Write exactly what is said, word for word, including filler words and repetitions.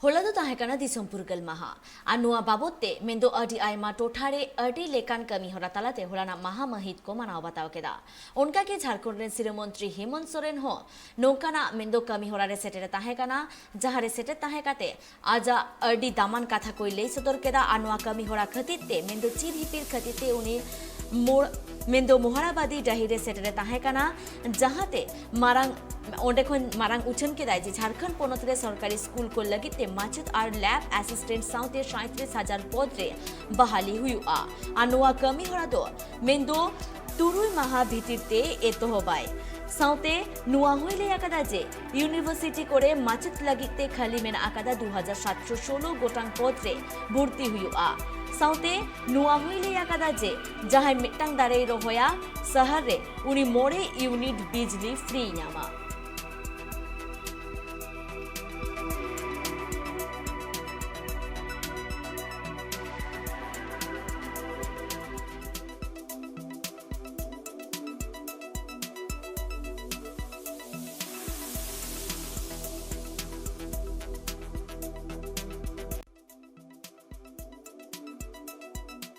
ᱦᱚᱞᱟ ᱫᱚ ᱛᱟᱦᱮᱸ ᱠᱟᱱᱟ ᱫᱤᱥᱚᱢ ᱯᱷᱩᱨᱜᱟᱹᱞ ᱢᱟᱦᱟ᱾ ᱟᱨ ᱱᱚᱣᱟ ᱵᱟᱵᱚᱛ ᱛᱮ ᱢᱮᱱᱫᱚ ᱟᱹᱰᱤ ᱟᱭᱢᱟ ᱴᱚᱴᱷᱟ ᱨᱮ ᱟᱹᱰᱤ ᱞᱮᱠᱟᱱ ᱠᱟᱹᱢᱤ ᱦᱚᱨᱟ ᱛᱟᱞᱟᱛᱮ ᱦᱚᱞᱟᱱᱟᱜ ᱢᱟᱦᱟ ᱢᱟᱹᱦᱤᱛ ᱠᱚ ᱢᱟᱱᱟᱣ ᱵᱟᱛᱟᱣ ᱠᱮᱫᱟ᱾ ᱚᱱᱠᱟᱜᱮ ᱡᱷᱟᱲᱠᱷᱚᱸᱰ ᱨᱮᱱ ᱥᱤᱨᱟᱹ ᱢᱚᱱᱛᱨᱤ ᱦᱮᱢᱚᱱᱛ ᱥᱚᱨᱮᱱ ᱦᱚᱸ ᱱᱚᱝᱠᱟᱱᱟᱜ ᱢᱮᱱᱫᱚ ᱠᱟᱹᱢᱤ ᱦᱚᱨᱟ ᱨᱮ ᱥᱮᱴᱮᱨ ᱮ ᱛᱟᱦᱮᱸ ᱠᱟᱱᱟ, ᱡᱟᱦᱟᱸ ᱨᱮ ᱥᱮᱴᱮᱨ ᱛᱟᱦᱮᱸ ᱠᱟᱛᱮ ᱟᱡᱟᱜ ᱟᱹᱰᱤ ᱫᱟᱢᱟᱱ ᱠᱟᱛᱷᱟ ᱠᱚᱭ ᱞᱟᱹᱭ ᱥᱚᱫᱚᱨ ᱠᱮᱫᱟ᱾ ᱟᱨ ᱱᱚᱣᱟ ᱠᱟᱹᱢᱤ ᱦᱚᱨᱟ ᱠᱷᱟᱹᱛᱤᱨ ᱛᱮ ᱢᱮᱱᱫᱚ ᱪᱤᱨ ᱦᱤᱯᱤᱲ ᱠᱷᱟᱹᱛᱤᱨ ᱛᱮ ᱩᱱᱤ ᱢᱳᱲ ᱢᱮᱱᱫᱚ ᱢᱚᱦᱟᱨᱟᱵᱟᱫᱤ ᱰᱟᱹᱦᱤ ᱨᱮ ᱥᱮᱴᱮᱨ ᱮ ᱛᱟᱦᱮᱸ ᱠᱟᱱᱟ, ᱡᱟᱦᱟᱸᱛᱮ ᱢᱟᱨᱟᱝ ᱚᱸᱰᱮ ᱠᱷᱚᱱ ᱢᱟᱨᱟᱝ ᱩᱪᱷᱟᱹᱱ ᱠᱮᱫᱟᱭ ᱡᱮ ᱡᱷᱟᱲᱠᱷᱚᱸᱰ ᱯᱚᱱᱚᱛ ᱨᱮ ᱥᱚᱨᱠᱟᱨᱤ ᱥᱠᱩᱞ ᱠᱚ ᱞᱟᱹᱜᱤᱫ ᱛᱮ ᱢᱟᱪᱮᱫ ᱟᱨ ᱞᱮᱵ ᱮᱥᱤᱥᱴᱮᱱᱴ ᱥᱟᱶᱛᱮ ᱥᱟᱸᱭᱛᱨᱤᱥ ᱦᱟᱡᱟᱨ ᱯᱚᱫᱽ ᱨᱮ ᱵᱟᱦᱟᱞᱤ ᱦᱩᱭᱩᱜᱼᱟ᱾ ᱟᱨ ᱱᱚᱣᱟ ᱠᱟᱹᱢᱤ ᱦᱚᱨᱟ ᱫᱚ ᱢᱮᱱᱫᱚ ᱛᱩᱨᱩᱭ ᱢᱟᱦᱟ ᱵᱷᱤᱛᱤᱨ ᱛᱮ ᱮᱛᱚᱦᱚᱵᱟᱭ᱾ ᱥᱟᱶᱛᱮ ᱱᱚᱣᱟ ᱦᱚᱸᱭ ᱞᱟᱹᱭ ᱟᱠᱟᱫᱟ ᱡᱮ ᱤᱭᱩᱱᱤᱵᱷᱟᱨᱥᱤᱴᱤ ᱠᱚᱨᱮ ᱢᱟᱪᱮᱫ ᱞᱟᱹᱜᱤᱫ ᱛᱮ ᱠᱷᱟᱹᱞᱤ ᱢᱮᱱᱟᱜ ᱟᱠᱟᱫᱟ ᱫᱩ ᱦᱟᱡᱟᱨ ᱥᱟᱛᱥᱚ ᱥᱳᱞᱳ ᱜᱚᱴᱟᱝ ᱯᱚᱫᱽ ᱨᱮ ᱵᱷᱚᱨᱛᱤ ᱦᱩᱭᱩᱜᱼᱟ᱾ ᱥᱟᱶᱛᱮ ᱱᱚᱣᱟ ᱦᱚᱸᱭ ᱞᱟᱹᱭ ᱟᱠᱟᱫᱟ ᱡᱮ ᱡᱟᱦᱟᱸᱭ ᱢᱤᱫᱴᱟᱝ ᱫᱟᱨᱮᱭ ᱨᱚᱦᱚᱭᱟ ᱥᱟᱦᱟᱨ ᱨᱮ, ᱩᱱᱤ ᱢᱚᱬᱮ ᱤᱭᱩᱱᱤᱴ ᱵᱤᱡᱽᱞᱤ ᱯᱷᱨᱤᱭ ᱧᱟᱢᱟ᱾